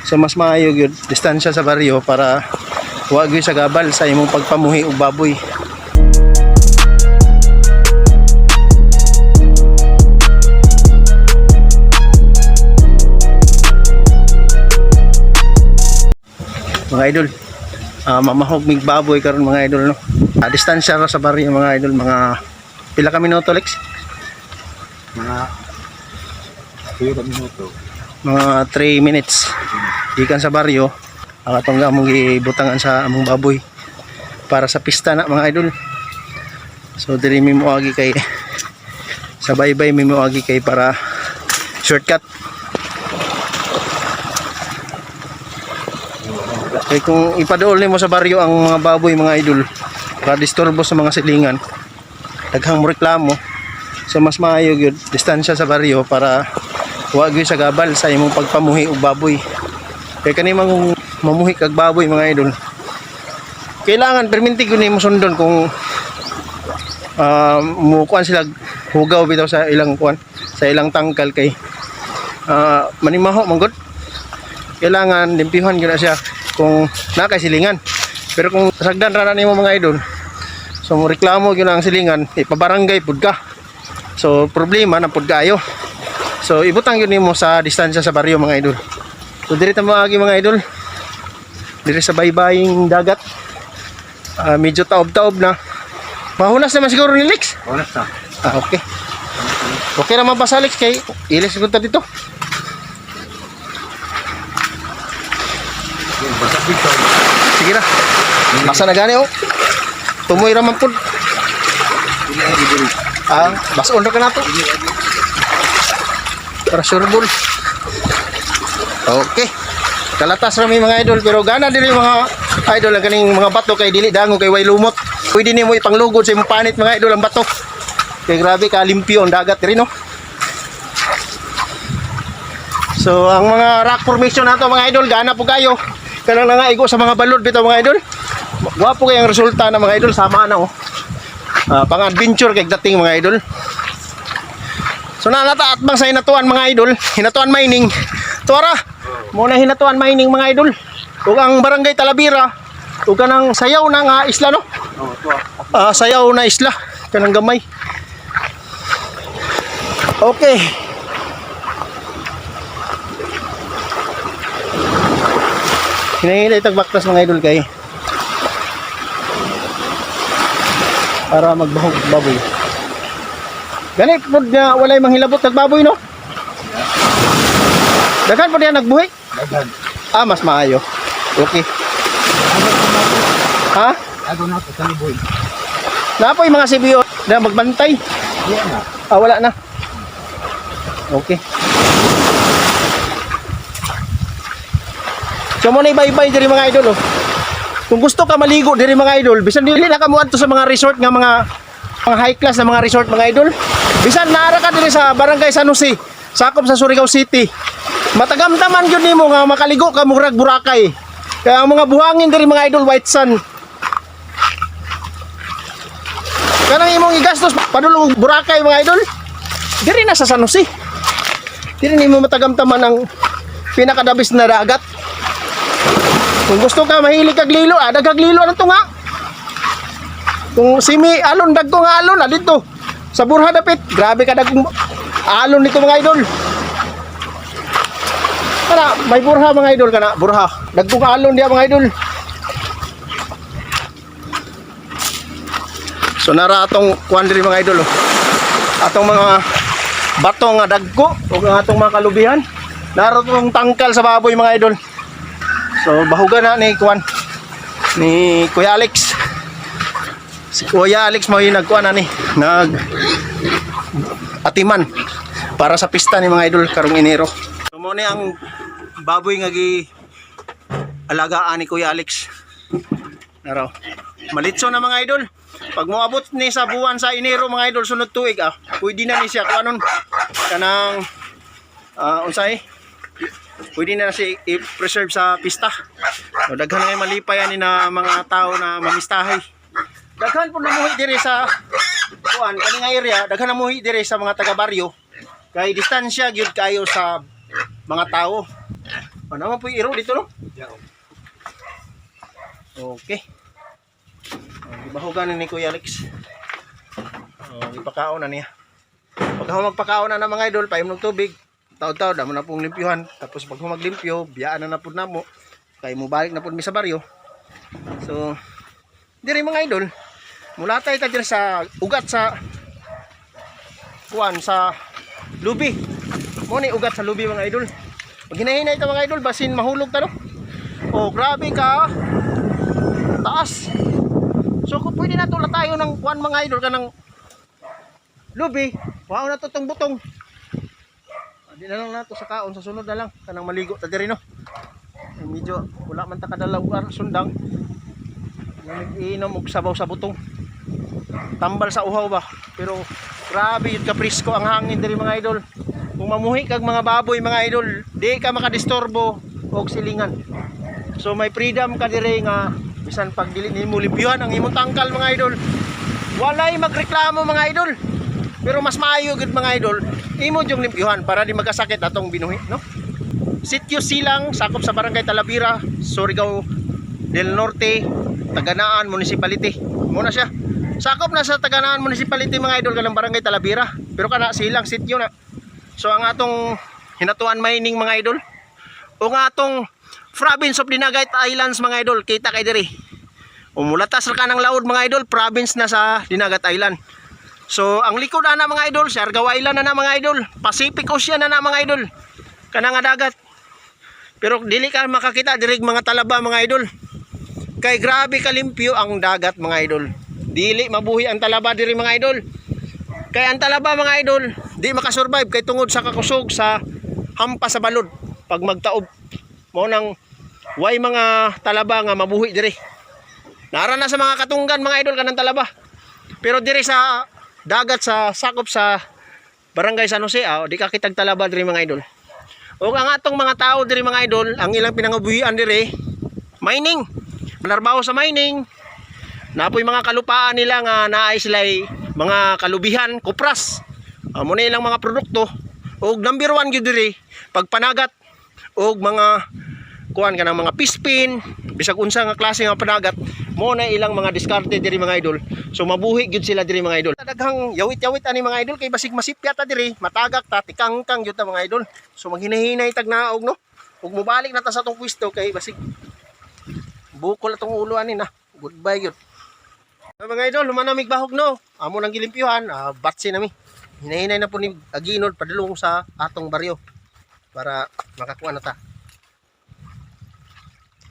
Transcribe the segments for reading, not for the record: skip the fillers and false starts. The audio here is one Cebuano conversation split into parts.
So mas maayo gyud distansya sa baryo para wa gyud sa gabal sa imong pagpamuhi og baboy. Mga idol, mamahog mig baboy karon, mga idol, no. Distansya ra sa baryo, mga idol, mga pila ka minuto, Lex? Mga 3 minuto. Mga 3 minutes gikan sa baryo ang atong among gibutangan sa among baboy para sa pista na, mga idol. So diri mi moagi kay sa baybay mi moagi kay para shortcut. Kay kung ipaduol nimo sa baryo ang mga baboy, mga idol, para disturbo sa mga silingan, daghang mo reklamo. So mas maayo gyud distansya sa baryo para wa gyud sa gabal sa imong pagpamuhi og baboy. Kay kani mang mamuhi kag baboy, mga idol, kailangan perminti gyud nimo sundon kung mukuan sila, hugaw bitaw sa ilang kuan, sa ilang tangkal, kay manimaho man gud. Kailangan limpyuhan gyud na siya kung naa kay silingan. Pero kung sagdan ra na nimo, mga idol, so mo reklamo gyud na ang silingan, ipabarangay pud ka. So problema na pud kaayo. So ibutang yun nimo sa distansya sa baryo, mga idol. So diri ta moagi, mga idol. Diri sa baybaying dagat. Medyo taob-taob na. Mahunas naman siguro ni Lex. Oras na. Ah, okay. Okay naman ba sa Lex kay ilis ko ta dito. Basta dito. Sige na. Basa na gani oh. Tumoy ra man pud. Bason ra ka nato. Para sure ball. Okay. Kalatas ra mi, mga idol, pero gana diri, mga idol, ang kaning mga bato kay dili dango kay way lumot. Pwede nimo ipanglugod sa imong panit, mga idol, ang bato. Kay grabe ka limpyo ang dagat diri, no. So ang mga rock formation nato, mga idol, gana po kayo. Kanang nangaigo sa mga balod bitaw, mga idol. Gwapo kay ang resulta na, mga idol, sama na oh. Pang adventure kay dating, mga idol. So nanata atbang sa Hinatuan, mga idol, Hinatuan Mining. Tuara, mo na Hinatuan Mining, mga idol. Ug ang barangay Talabira, ug kanang sayaw na nga isla, no? Oh, to. Sayaw na isla kanang gamay. Okay. Hinahilay tagbaktas, mga idol, kay para magbahog baboy. Gani pod nga walay manghilabot kag baboy, no? Daghan pod yan nagbuhi. Daghan. Mas maayo. Okay. Ha? Ago na to sa liboy. Napoy mga CBO na magbantay. Iya na. Wala na. Okay. So mo na bye-bye diri, mga idol oh. Kung gusto ka maligo diri, mga idol, bisan dili na ka moadto sa mga resort nga mga high class na mga resort, mga idol. Bisan naara ka diri sa Barangay San Jose, sakop sa Surigao City. Matagamtaman gyud nimo nga makaligo ka murag Boracay. Kaya ang mga buhangin diri, mga idol, white sand. Kanang imong igastos padulong Boracay, mga idol. Diri na sa San Jose. Diri nimo matagamtaman ang pinakadabis na dagat. Kung gusto ka mahilig kag lilo, daghang lilo na to nga. Kung simi alon, dagko nga alon dito. Sa Burha dapit, grabe ka dagkong alon nito, mga idol. Kana may burha, mga idol, kana burha. Dagkong alon diya, mga idol. So nara atong kuan diri, mga idol oh. Atong mga bato nga dagko ug ang atong mga kalubihan. Nara tong tangkal sa baboy, mga idol. So bahugan na ni kuan ni Kuya Alex. Si Kuya Alex mao yung nagkuan na ni nag atiman para sa pista ni mga idol karong Enero. So mo ni ang baboy nga gi alagaan ni Kuya Alex. Naraw. Malitso na, mga idol. Pag moabot ni sa buwan sa Enero, mga idol, sunod tuig pwede na ni siya kuanon kanang unsay, pwede na siya i-preserve sa pista. So, daghan na malipay ani na mga tao na mamistahay. Daghan po namuhi diri sa kuan kani nga area, daghan namuhi diri sa mga taga baryo kay distansya gyud kayo sa mga tao. Ano man po yung iro dito, no? Yeah. Okay. Oh, gibahugan ni Kuya Alex. Oh, gipakaon na niya. Pag ako magpakaon na ng mga idol, paimnog tubig. Taod-taod, amo na pong limpyuhan. Tapos pag humaglimpyo, biyaan na na po namo. Kay mubalik na po mi sa baryo. So, diri mga idol, mula tayo ta diri sa ugat sa kuan sa lubi. Mo ni ugat sa lubi, mga idol. Pag hinahinay ta, mga idol, basin mahulog ta, no. Oh, grabe ka. Taas. So kung pwede na tula tayo ng kuan, mga idol, kanang lubi, wow na to tong butong. Ah, di na lang nato sa kaon sa sunod na lang kanang maligo ta diri, no. Ay, medyo wala man ta kadala og sundang. Iinom og sabaw sa butong. Tambal sa uhaw ba. Pero grabe yun kaprisko ang hangin diri, mga idol. Kung mamuhi kag mga baboy, mga idol, di ka makadisturbo og silingan. So may freedom ka dire nga bisan pag dili nimo limpyuhan ang imong tangkal, mga idol. Walay magreklamo, mga idol. Pero mas maayo gud, mga idol, imo jung limpyuhan para di magkasakit atong binuhi, no? Sitio Silang, sakop sa Barangay Talavera, Surigao del Norte, Taganaan Municipality. Muna siya. Sakop na sa Taganaan Municipality, mga idol, kanang Barangay Talavera. Pero kana Silang sitio na. So ang atong Hinatuan Mining, mga idol, o nga atong province of Dinagat Islands, mga idol, kita kay diri. Umulatas ra ka ng laod, mga idol, province na sa Dinagat Island. So ang likod ana, mga idol, Siargao Island na na, mga idol, Pacific Ocean na na, mga idol. Kana nga dagat. Pero dili ka makakita diri mga talaba, mga idol. Kay grabe kalimpyo ang dagat, mga idol. Dili mabuhi ang talaba diri, mga idol. Kay ang talaba, mga idol, di makasurvive kay tungod sa kakusog sa hampas sa balod pag magtaob. Mao nang way mga talaba nga mabuhi diri. Nara na sa mga katunggan, mga idol, kanang talaba. Pero diri sa dagat sa sakop sa Barangay San Jose, ah, di ka kitag talaba diri, mga idol. O ang atong mga tao diri, mga idol, ang ilang pinangabuhian diri mining. Manarbaho sa mining. Napoy mga kalupaan nila nga naay sila'y mga kalubihan, kupras. Amo na ilang mga produkto. Og number one gyud diri pagpanagat og mga kuan kanang mga pispin, bisag unsa nga klase nga panagat, mo na ilang mga diskarte diri, mga idol. So mabuhi gyud sila diri, mga idol. Daghang yawit-yawit ani, mga idol, kay basig masipya ta diri, matagak ta, tikangkang gyud ta, mga idol. So maghinahinay tag naog, no. Ug mobalik na ta sa atong pwesto kay basig bukol atong ulo ani na. Goodbye gyud. So, mga idol, lumanamig bahog, no. Amo nang gilimpyuhan, batsi nami. Hinahinay na po ni Aginod padulong sa atong baryo para makakuha na ta.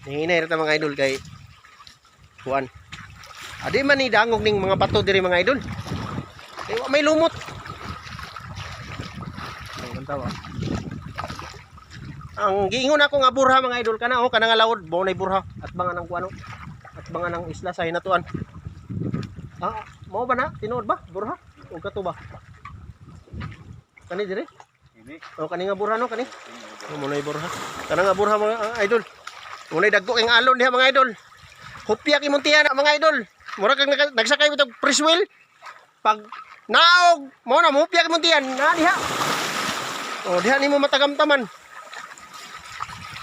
Hinahinay ra ta, mga idol, kay kuan. Adi man ni dangog ning mga bato diri, mga idol. Kay wa may lumot. Ang ganda. Ang giingon ako nga burha, mga idol, kana oh, kana nga lawod mo nay burha at banga ng kuano at banga ng isla sa Hinatuan. Ah, mao ba na? Tinuod ba? Burha? O kato ba? Kani dire? Ini. O kani nga burha, no, kani? O mo nay burha. Kana nga burha, mga idol. Mo nay dagko kay alon diha, mga idol. Hupya kay muntian na, mga idol. Mura kag nagsakay bitog press wheel. Pag naog, mo na hupya kay muntian na diha. O diha nimo matagamtaman.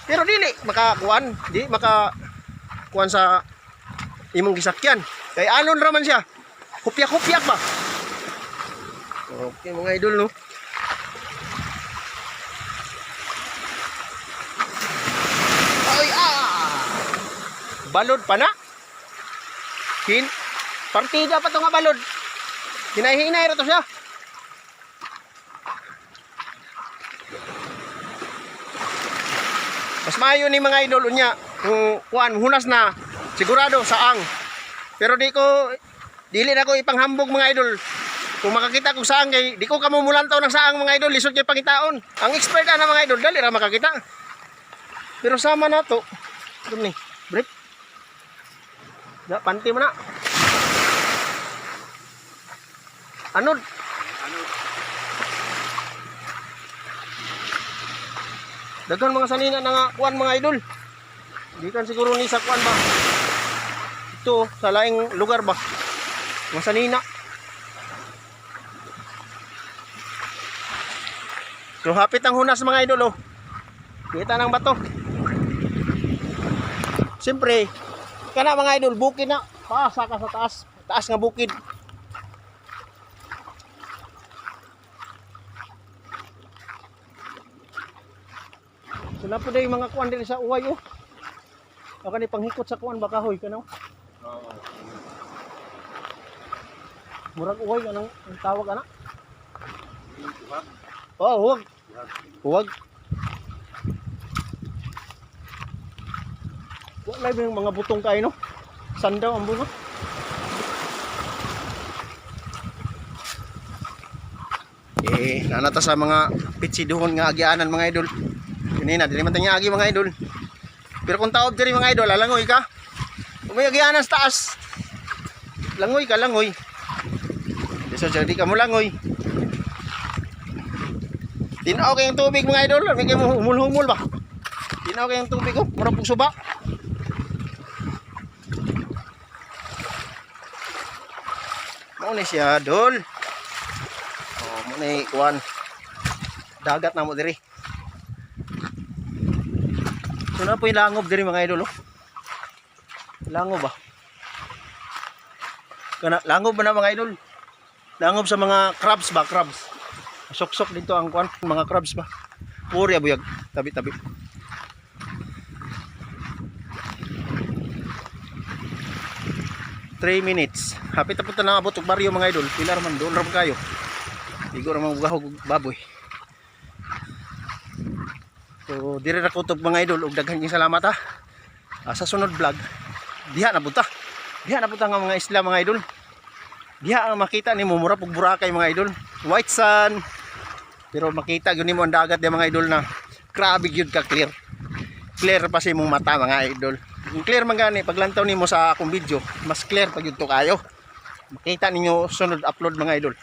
Pero dili makakuan, di maka kuan sa imong gisakyan. Kay alon ra man siya. Hupyak-hupyak ba? Okay, mga idol, no. Ay ah. Balod pa na. Kin partida pa to nga balod. Hinahinay ra to siya. Mas maayo ni, mga idol, unya kung kuan hunas na sigurado saang. Pero di ko dili na ko ipanghambog, mga idol. Kung makakita kong saang kay di ko kamo mulantaw ng saang, mga idol, lisod kay pangitaon. Ang expert ana, mga idol, dali ra makakita. Pero sama na to. Dum ni. Break. Ya, panty mo na. Anod. Ano? Daghan mga sanina na nga kuan, mga idol. Di kan siguro ni sa kuan ba. Ito sa laing lugar ba. Mga sanina. So hapit ang hunas, mga idol, oh. Kita ng bato. Siyempre, kana, mga idol, bukid na. Paasa ka sa taas. Taas nga bukid. So na po yung mga kuan diri sa uway oh. Ako ni panghikot sa kuan baka hoy kano. Oo. Murag uway anong ang tawag ana? Oh, huwag. Huwag. Wala yung mga butong kayo, no? Sandaw ang bunga. Eh, nanata sa mga pitsiduhon nga agianan, mga idol. Kanina, dili man tanya agi, mga idol. Pero kung taob diri, mga idol, alangoy ka. Kung may agianan sa taas, langoy ka, langoy. Di so, di ka mo langoy. Tinaw kayong tubig, mga idol. May kayo humul-humul ba? Tinaw kayong tubig oh. Murag pong suba. Mao ni siya, dol. Oh, mo ni kuan. Dagat na mo diri. So na po yung langob diri, mga idol oh. Langob ba? Kana langob ba na, mga idol? Langob sa mga crabs ba, crabs. Soksok dito ang kuan, mga crabs ba. Puri abuyag, tabi-tabi. 3 minutes. Hapit na punta na abot og baryo, mga idol. Pilar man doon ra man kayo. Igo ra man gahog og baboy. So dire ra kutob, mga idol, ug daghan kayong salamat ha. Ah, sa sunod vlog, diha na punta. Diha na punta nga mga isla, mga idol. Diha ang makita nimo mura pug Boracay, mga idol. White sand. Pero makita gyud nimo ang dagat diha, mga idol, na grabe gyud ka clear. Clear pa sa imong mata, mga idol. Kung clear man gani paglantaw nimo sa akong video, mas clear pa gyud to kayo. Makita ninyo sunod upload, mga idol.